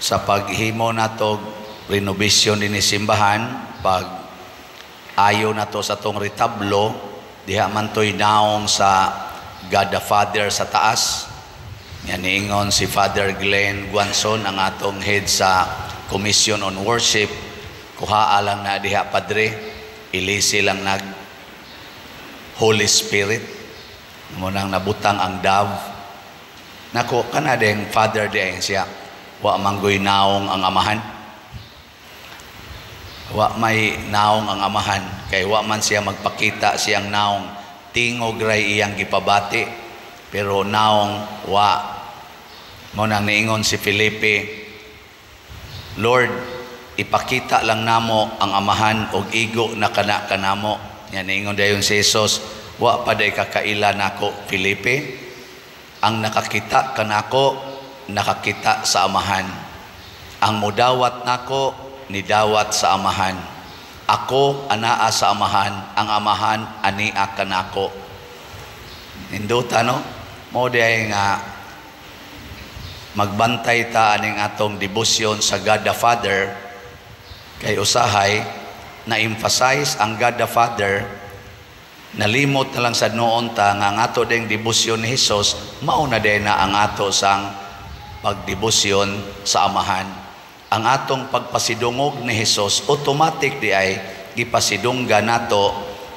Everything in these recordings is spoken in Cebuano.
Sa paghimo nato renovation dinhi simbahan, pag ayo nato sa tong retablo, diha man to'y naong sa God the Father sa taas. Yan, niingon si Father Glenn Guanzon, ang atong head sa Commission on Worship, "Kuhaa lang na diha, Padre, ilisi lang nag Holy Spirit." Mao nang nabutang ang dove. Nako, kana ding Father di siya, "Wa manggoy naong ang Amahan. Wa may naong ang Amahan kay wa man siya magpakita siyang naong, tingog ray iyang gipabati, pero naong wa." Mao nang niingon si Felipe, "Lord, ipakita lang namo ang Amahan og igo na kana kanamo." Yan, niingon dayon si Jesus, "Wa pa day kakaila nako, Felipe? Ang nakakita kanako nakakita sa Amahan. Ang mudawat nako nidawat sa Amahan. Ako anaa sa Amahan, ang Amahan ania kanako." Nindota, no? Mao diay nga magbantay ta aning atong debosyon sa God the Father, kay usahay na emphasize ang God the Father, nalimot na lang sa noon ta nga ang ato ding debosyon ni Jesus mao na din na ang ato sang pagdebosyon sa Amahan. Ang atong pagpasidungog ni Jesus, automatic di ay gipasidungga nato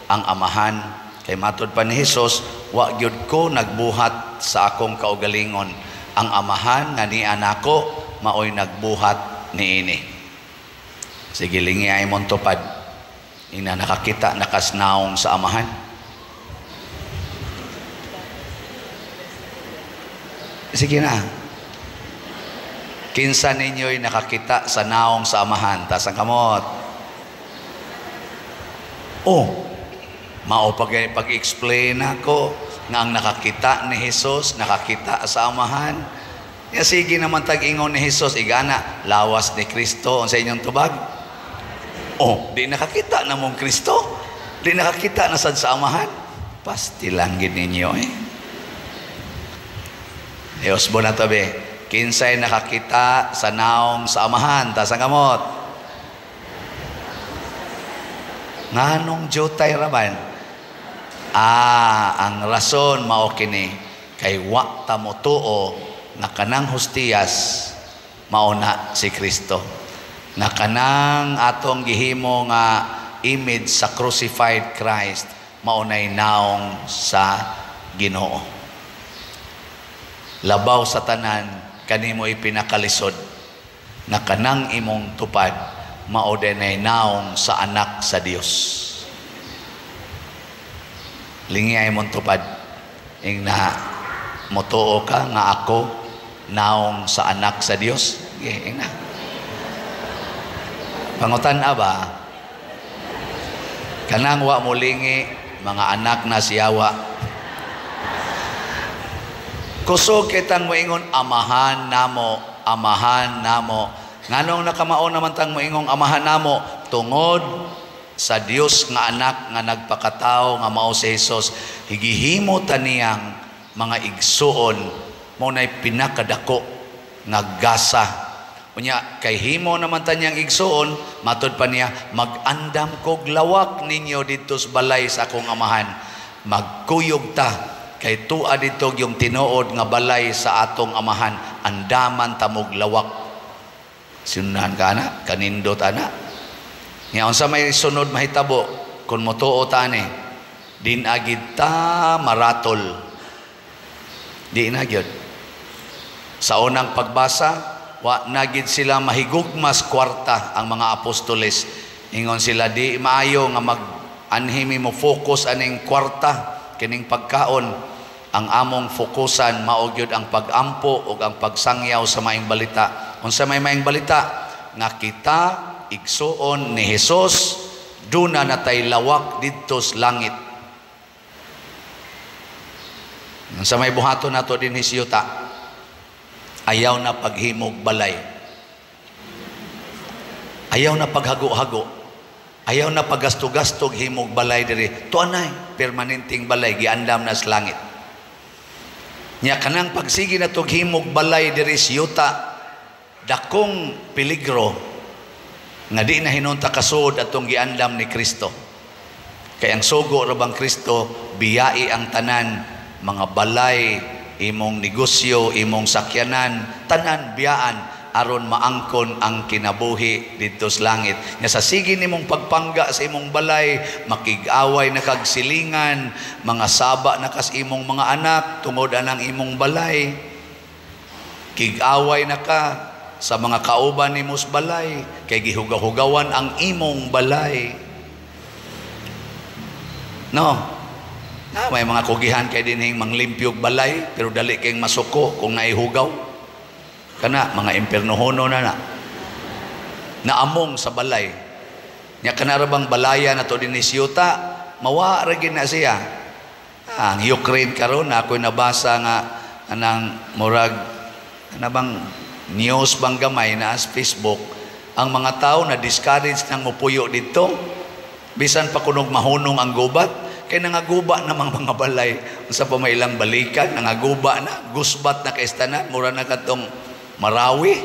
ang Amahan. Kay matod pa ni Jesus, "Wa gyud ko nagbuhat sa akong kaugalingon. Ang Amahan nga niya nako maoy nagbuhat niini." Sige, lingi ay mong tupad. Ina, nakakita nakasnaong sa Amahan? Sige na. Kinsa ninyo'y nakakita sa naong sa Amahan? Taas ang kamot. Oh, mao pag pag-explain ako nga ang nakakita ni Jesus, nakakita sa Amahan. Ya, sige naman tag-ingon ni Jesus, igana, lawas ni Kristo, unsa inyong tubag? Oh, di nakakita na mong Kristo. Di nakakita na sad sa Amahan. Pasti lang gid ninyo eh. Dios bo na tabi. Kinsay nakakita sa naong sa Amahan? Taas ang kamot. Nganong jutay raman? Ah, ang rason mao kini, kay wa ta motuo nga kanang hustiyas mao na si Kristo. Nga kanang atong gihimo nga image sa crucified Christ mao nay naong sa Ginoo. Labaw sa tanan, kanimo ipinakalisod na kanang imong tupad mao dinay naong sa anak sa Dios. Lingi ay mong tupad. Ing na motuo ka nga ako naong sa anak sa Dios. Sige, ing na. Pangutan ba? Kanang wa mo lingi, mga anak na siyawa. Kusog kitang moingon, "Amahan namo, Amahan namo." Nganong nakamao naman tang moingong "Amahan namo"? Tungod sa Dios nga anak nga nagpakatao nga mao si Jesus, higihimo ta niyang mga igsuon, mao nay pinakadako nga gasa. Unya kay himo naman ta niyang igsuon, matud pa niya, "Mag-andam kog lawak ninyo didto sa balay sa akong Amahan." Magkuyog ta kay tua didto yung tinuod nga balay sa atong Amahan, andaman tamog lawak. Sinunahan ka ana, kanindot ana. Nga unsa may sunod mahitabo kung motuo ta ani? Din agid ta maratol. Di na gyud. Sa unang pagbasa, wa na gid sila mahigugmas kwarta ang mga apostoles. Ingon sila, "Di maayo nga mag anhimi mo focus aning kwarta kining pagkaon. Ang among fokusan mao gyud ang pagampo ug ang pagsangyaw sa maayong balita." Unsa may maayong balita? Nga kita igsuon ni Hesus, duna natay lawak didto sa langit. Unsa may buhaton nato dinhi sa yuta? Ayaw na paghimog balay. Ayaw na paghago-hago. Ayaw na paggasto-gasto himog balay diri. Tuanay permanenteng balay giandam na sa langit. Nya kanang pagsige na tog himog balay diri sa yuta, Dakong peligro nga di na hinunta kasud atong giandam ni Kristo. Kay ang sugo ra bang Kristo, biyai ang tanan, mga balay, imong negosyo, imong sakyanan, tanan biyaan aron maangkon ang kinabuhi didto sa langit. Nga sa sige nimong pagpangga sa imong balay, makig-away na kag silingan, mga saba na kas imong mga anak tungod anang imong balay. Kig-away na ka sa mga kauban nimo sa balay kay gihugaw-hugawan ang imong balay. No. Na may mga kugihan kay dinhing manglimpyog balay pero dali kayong masuko kung naihugaw. Kana mga impernohono na na. Naamong sa balay. Nya kana ra bang balaya na to dinhi siyuta, mawa ra gid na siya. Ang Ukraine karon ako'y nabasa nga anang murag ana bang news bang gamay na as Facebook, ang mga tao na discourage nang mupuyo didto. Bisan pa kunog mahunong ang gubat, kay nangaguba na mga balay. Unsa pa may ilang balikan, nangaguba na, gusbat na kay tanan, mura na katong Marawi.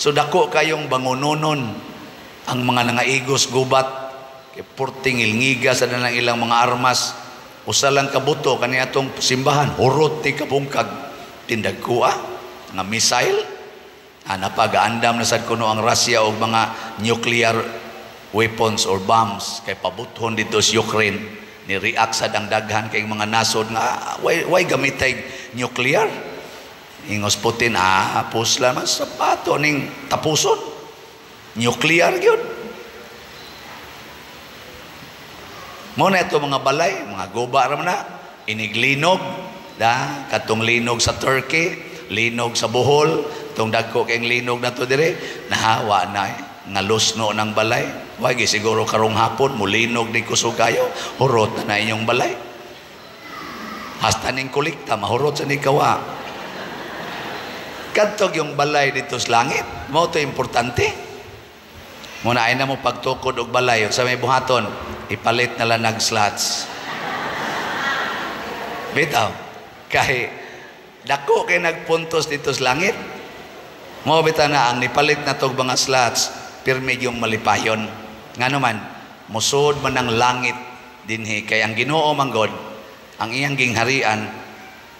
So dako kayong bangunonon ang mga nangaigos gubat, kay purting ilngiga sa nang ilang mga armas. Usa lang kabuto kani atong simbahan, hurot ti kabungkag tindag kuha nga missile. Napagaandam na sad kuno ang Russia og mga nuclear weapons or bombs kay pabuthon dito sa Ukraine. Ni react sad ang daghan kay mga nasod nga why gamitay nuclear? Ingos Putin, pusla man sa pato ning tapuson. Nuclear gyud. Mo na ito mga balay, mga guba ra man na, iniglinog, da katong linog sa Turkey, linog sa Bohol, tong dagko kay linog na to dire, nahawa na nga lusno ng balay. Wagi siguro karong hapon mulinog ni kusog kayo, hurot na na inyong balay. Hasta ning kolekta mahurot sa ni kawa. Kadtog yung balay dito sa langit, mao to importante. Muna ay na mo pagtukod og balay sa may buhaton, ipalit na lang nag slots. Bitaw, kay dako kay nagpuntos dito sa langit. Mao bitaw na ang nipalit na tog mga slots, pirmi yung malipayon. Ngano man, musod man ang langit dinhi kay ang Ginoo manggod, ang iyang gingharian,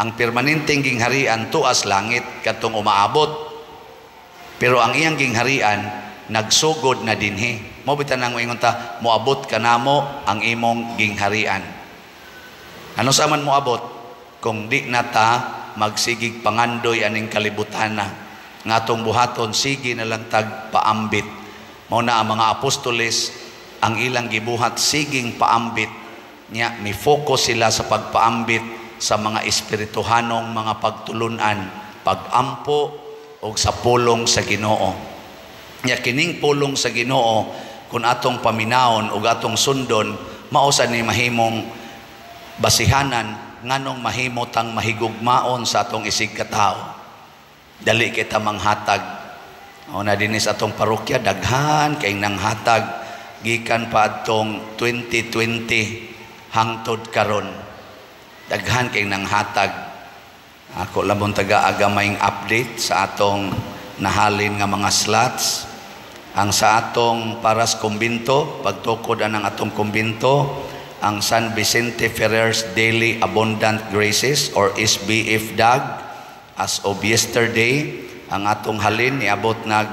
ang permanenteng gingharian tuas langit katong umaabot. Pero ang iyang gingharian nagsugod na dinhi. Mao bitaw nang moingon ta, moabot kanamo ang imong gingharian. Ano sa man moabot kung di na ta magsigig pangandoy aning kalibutana? Nga atong buhaton sige na lang tag paambit. Mao na ang mga apostoles ang ilang gibuhat siging paambit. Nya mi focus sila sa pagpaambit sa mga espirituhanong mga pagtulunan, pagampo og sa pulong sa Ginoo. Nya kining pulong sa Ginoo kun atong paminawon og atong sundon, mao sa ni mahimong basihanan nganong mahimo tang mahigugmaon sa atong isig katao. Dali kita manghatag. O na dinhi sa atong parokya daghan kay nanghatag gikan pa adtong 2020 hangtod karon. Daghan kay nanghatag. Ako lamon taga agamayng update sa atong nahalin nga mga slots. Ang sa atong paras kumbinto, pagtukod anang atong kumbinto, ang San Vicente Ferrer's Daily Abundant Graces or SBF DAG, as of yesterday, ang atong halin niabot nag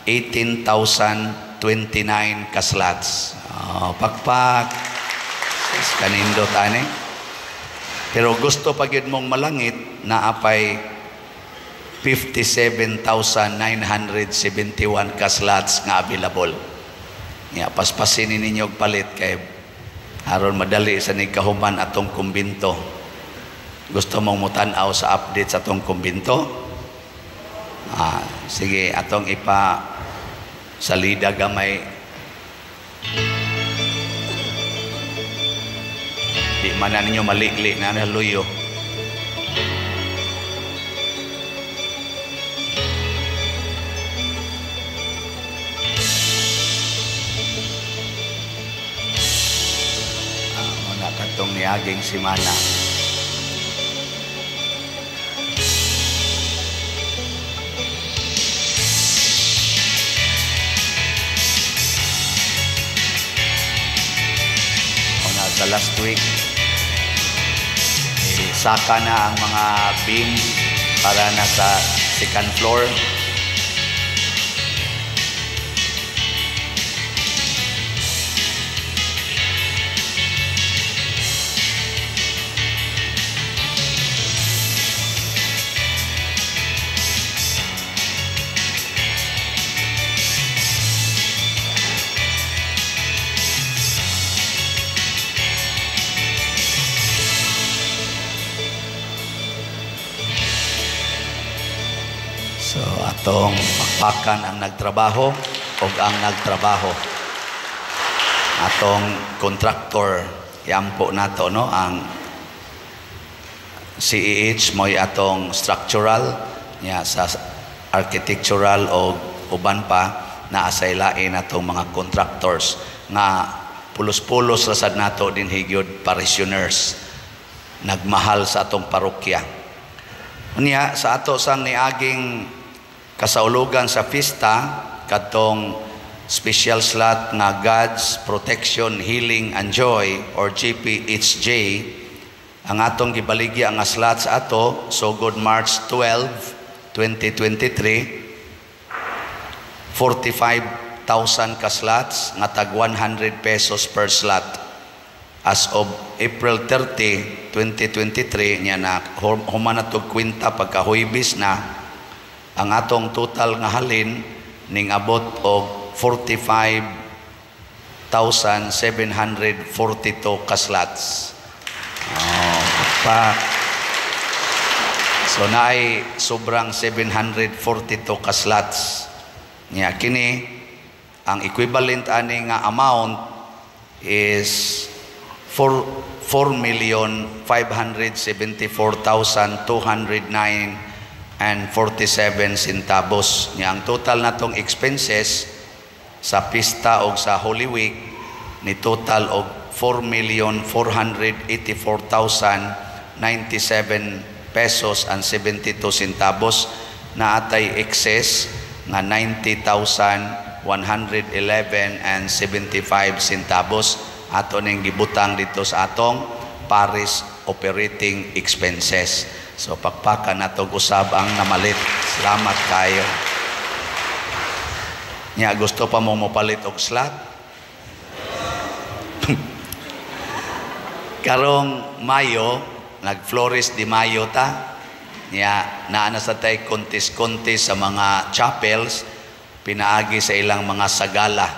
18,029 ka slots. Oh, pakpak. Kanindot ani. Pero gusto pa gyud mong malangit na apay 57,971 ka slots nga available. Nya paspasin ninyo og palit kay aron madali sa nigkahuman atong kumbinto. Gusto mong mutan-aw sa update sa atong kumbinto? Sige, atong ipa salida gamay. Di man na ninyo malikli na naluyo. Muna katong niaging simana. sa last week. Saka na ang mga beam para na sa second floor. So atong pakpakan ang nagtrabaho o ang nagtrabaho. Atong contractor, yampo nato, no, ang CEH mo'y atong structural niya sa architectural o uban pa naa sa ilain atong mga contractors nga pulos-pulos rasad nato din higyod parishioners nagmahal sa atong parokya. Unya sa ato sang niaging kasaulugan sa fiesta kadtong special slot nga God's Protection, Healing and Joy or GPHJ, ang atong gibaligya nga slot sa ato sugod March 12, 2023, 45,000 ka slots nga tag 100 pesos per slot. As of April 30, 2023 niya na human na tog kwenta pagka Huwebes na ang atong total nga halin ning abot og 45,742 ka slots. Oh, pa. So naay sobrang 742 ka slots. Nya kini ang equivalent ani nga amount is 4,574,209 and 47 centavos. Nya ang total natong expenses sa pista og sa Holy Week ni total og 4,484,097 pesos and 72 centavos, na atay excess nga 90,111 and 75 centavos ato ning gibutang dito sa atong parish operating expenses. So pakpakan nato usab ang namalit. Salamat kayo. Nya gusto pa mo mopalit og slot? Karong Mayo, nag-Flores de Mayo ta. Nya naa na sa tay kontis-kontis sa mga chapels pinaagi sa ilang mga sagala.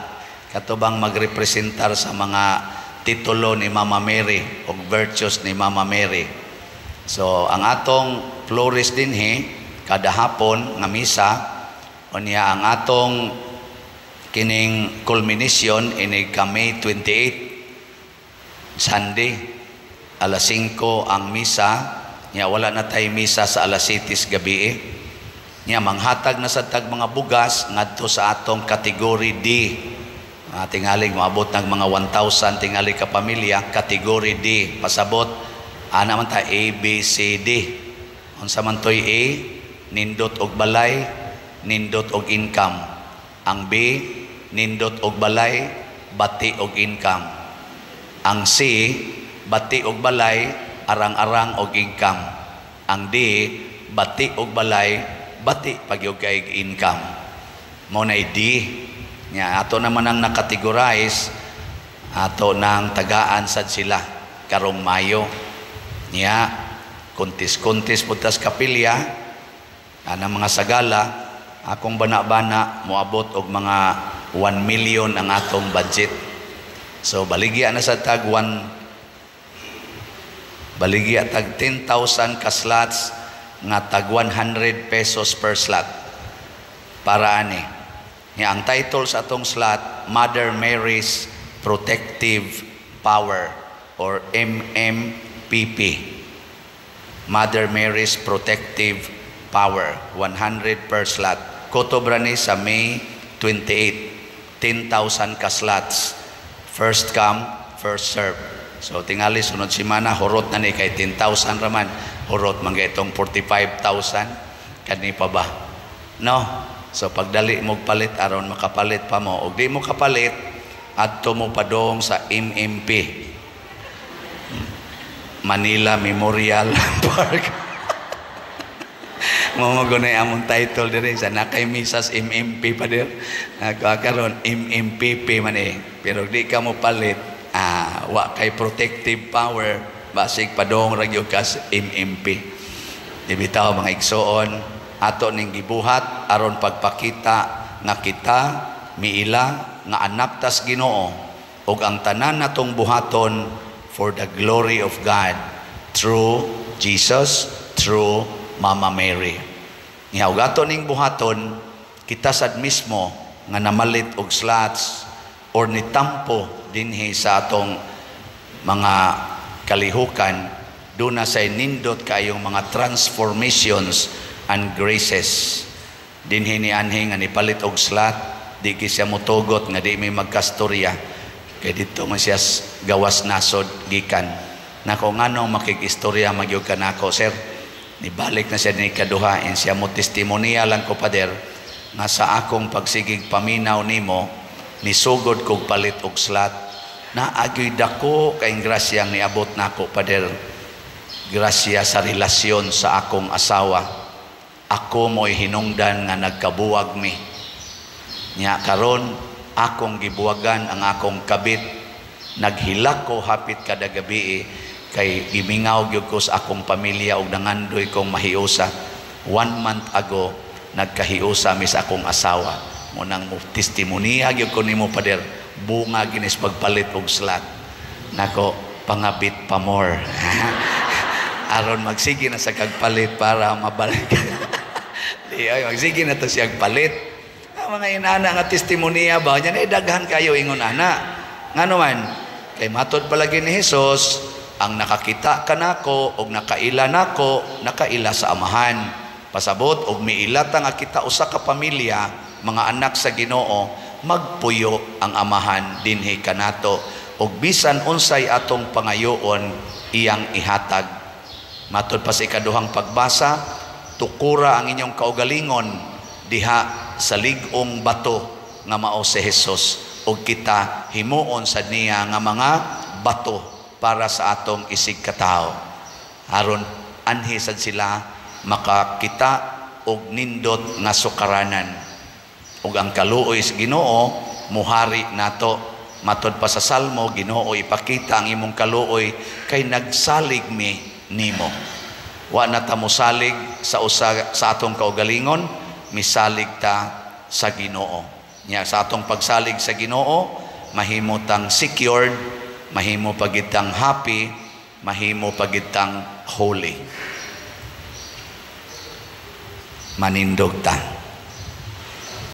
Katubang magrepresentar sa mga titulo ni Mama Mary og virtues ni Mama Mary. So ang atong Flores dinhi kada hapon nga misa, unya ang atong kining culmination inig ka May 28 Sunday alas 5 ang misa. Nya wala na tay misa sa alas 7 gabi. Nya manghatag na sa tag mga bugas ngadto sa atong kategory D. Tingaling moabot nag mga 1,000 tingali ka pamilya, kategory D. Pasabot ana man ta A, B, C, D. Unsa man toy A? Nindot og balay, nindot og income. Ang B, nindot og balay, bati og income. Ang C, bati og balay, arang-arang og income. Ang D, bati og balay, bati pagyud kay income. Mao nay D. Nya ato naman ang nakategorize, ato nang tagaan sad sila karong Mayo. Nya kontis-kontis putas kapilya ana mga sagala, akong bana-bana moabot og mga 1 million ang atong budget. So baligya na sa tag 1, baligya tag 10,000 ka slots nga tag 100 pesos per slot para ani. Nya ang title sa atong slot, Mother Mary's Protective Power or MMPP. Mother Mary's Protective Power, 100 per slot. Kotobra ni sa May 28, 10,000 ka slots. First come, first serve. So tingali sunod semana hurot na ni kay 10,000 raman. Hurot man itong 45,000 kani pa ba? No. So pagdali mo palit aron makapalit pa mo. Og di mo kapalit adto mo padong sa MMP. Manila Memorial Park. Mao man among title diri sa nakay misas MMP pa dir. Karon MMPP man eh. Pero di ka mo palit, wa kay protective power, basig padong ra gyud kas MMP. Di bitaw, mga igsoon, ato ning gibuhat aron pagpakita nga kita miila nga anak tas Ginoo ug ang tanan natong buhaton for the glory of God through Jesus, through Mama Mary. Nga ug ato ning buhaton, kita sad mismo nga namalit og slots or nitampo dinhi sa atong mga kalihukan, duna say nindot kayong mga transformations and graces dinhi ni anhi nga nipalit og slot. Di ki siya motugot nga di may magkastorya kay didto man siya gawas nasod gikan. Nako, nganong makig-istorya magyud ka nako, sir? Nibalik na siya ni kaduha and siya mo testimonya lang ko, pader, nga sa akong pagsigig paminaw nimo nisugod kog palit og slot na agoy dako kay grasyang niabot nako, pader, grasya sa relasyon sa akong asawa. Ako mo'y hinungdan nga nagkabuwag mi nya. Karon akong gibuwagan ang akong kabit. Naghilak ko hapit kada gabi kay gimingaw gyud ko sa akong pamilya og nangandoy kong mahiusa. One month ago nagkahiusa mi sa akong asawa. Mo nang mo testimonya gyud ko nimo, pader, bunga ginis pagpalit og slot. Nako, pangabit pa more aron magsige na sa kagpalit para mabalik. Di ay magsige na to siya palit. Ang mga inana nga testimonya ba nya, eh, daghan kayo ingon ana. Ngano man kay matod palagi ni Jesus, ang nakakita kanako og nakaila nako, nakaila sa Amahan. Pasabot og miila ta nga kita usa ka pamilya, mga anak sa Ginoo, magpuyo ang Amahan dinhi kanato og bisan unsay atong pangayoon, iyang ihatag. Matod pa sa ikaduhang pagbasa, tukura ang inyong kaugalingon diha sa lig-ong bato nga mao si Jesus ug kita himuon sa niya nga mga bato para sa atong isig katawo aron anhi sad sila makakita og nindot nga sukaranan ug ang kaluoy sa Ginoo muhari nato. Matod pa sa Salmo, "Ginoo, ipakita ang imong kaluoy kay nagsalig mi nimo." Wa na ta mosalig sa usa sa atong kaugalingon, misalig ta sa Ginoo. Nya sa atong pagsalig sa Ginoo, mahimo tang secured, mahimo pagid tang happy, mahimo pagid tang holy. Manindog ta.